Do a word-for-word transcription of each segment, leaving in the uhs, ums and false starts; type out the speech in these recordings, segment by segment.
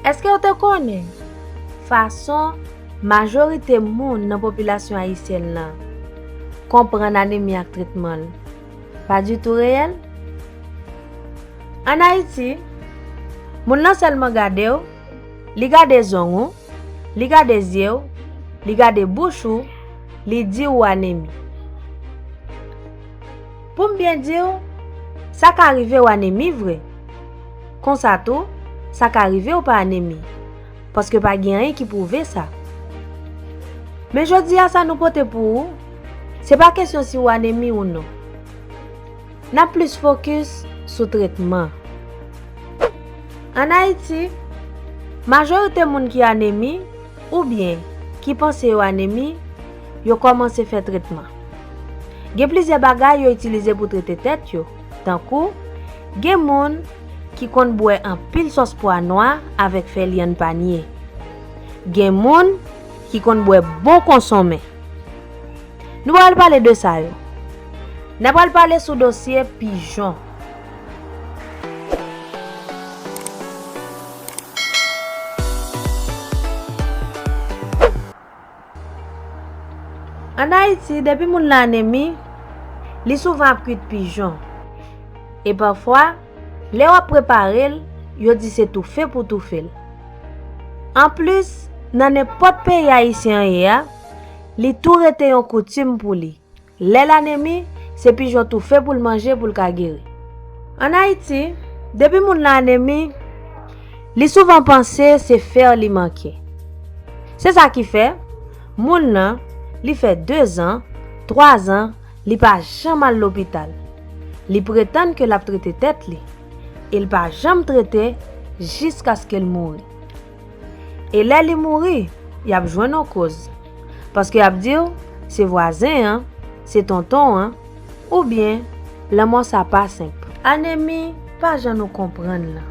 Èske w te konnen fason majorite moun nan popilasyon ayisyèn nan konprann anemi ak tretman l pa ditou reyèl? Ann Ayiti, moun nan sèlman gade w, li gade zong ou, li gade zye w, li gade bouch ou, li di w ou anemi. Pou m byen di w, sa ka rive w anemi vre. Konsa tou, sa ka rive w pa anemi, paske pa gen anyen ki pwouve sa. Men jodi a, sa nou pote pou ou, se pa kesyon si w anemi ou non. N ap plis fokis sou tretman. Ann Ayiti, majorite moun ki anemi oubyen ki panse yo anemi, yo kòmanse fè tretman. Gen plizyè bagay yo itilize pou trete tèt yo, tankou, gen moun ki konn bwè anpil sòs pwa nwa avèk fè lyann panye. Gen moun ki konn bwè bon konsonmen. Nou pral pale de sa yo. N apral pale sou dosye pijon. Ann Ayiti, depi moun nan anemi, li souvan ap kwit pijon. E pafwa, lè w ap prepare l, yo di se toufe pou toufe l. Anplis, nan nenpòt peyi ayisyen an ye a, li tou rete yon koutim pou li. Lè l anemi, se pijon toufe pou l manje pou l ka geri. Ann Ayiti, depi moun nan anemi, li souvan panse se fè li manke. Se sa ki fè, moun nan, li fè dezan, twazan, li pa janm al lopital. Li pretann ke l ap trete tèt li, e l pa janm trete jiskaske l mouri. E lè li mouri, y ap jwenn yon koz. Paske y ap di w, se vwazen an, se tonton an, oubyen lanmò sa pa senp. Anemi pa jan nou konprann lan.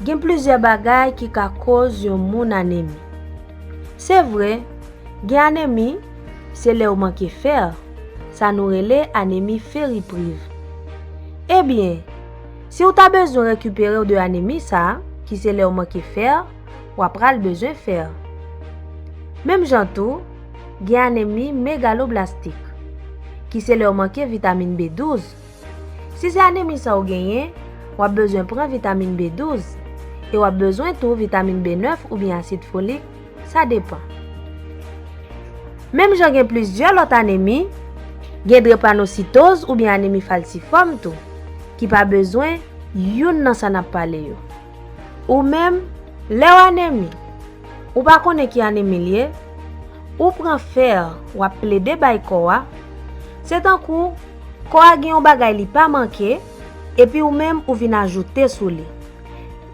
Gen plizyè bagay ki ka koz yon moun anemi. Se vre, gen anemi, se lè w manke fè, sa nou rele anemi feripriv. Ebyen, si w ta bezwen rekipere w de anemi sa a, ki se lè w manke fè, w ap pral bezwen fè. Menm jan tou, gen anemi megaloblastik, ki se lè w manke vitamin B douz. Si se anemi sa w genyen, w ap bezwen pran vitamin B douz, e w ap bezwen tou vitamin B nèf oubyen asid folik, sa depan. Menm jan gen plizyè lòt anemi, gen drepanositoz oubyen anemi falsifòm tou, ki pa bezwen youn nan sa n ap pale yo. Ou menm, lè w anemi, ou pa konnen ki anemi l ye, ou pran fè, w ap plede bay kò a, se tankou kò a gen yon bagay li pa manke, epi ou menm ou vin ajoute sou li.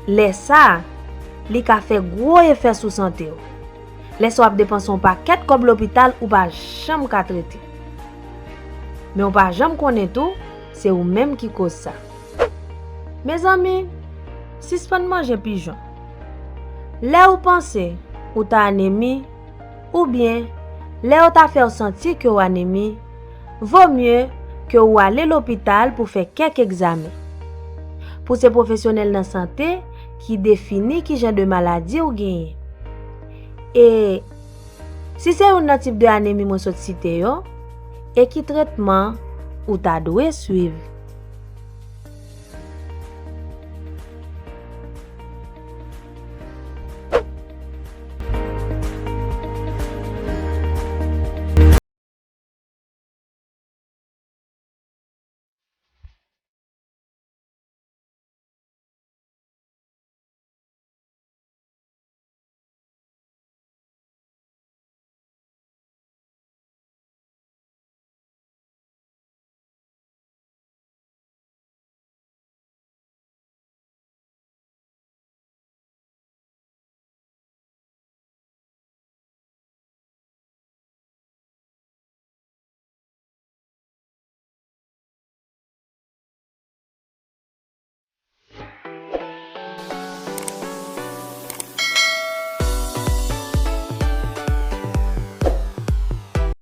Lè sa a, li ka fè gwo efè sou sante w. Lè sa w ap depanse yon pakèt kòb lopital ou pa janm ka trete. Men w pa janm konnen tou, se ou menm ki koz sa. Mezanmi, sispann manje pijon. Lè ou panse ou ta anemi, oubyen lè yo ta fè w santi ke w anemi, vo mye ke ou ale lopital pou fè kèk egzamen. Pou se pwofesyonèl nan sante ki defini ki jan de maladi ou genyen. E si se youn nan tip de anemi mwen sot site yo, e ki tretman ou ta dwe swiv?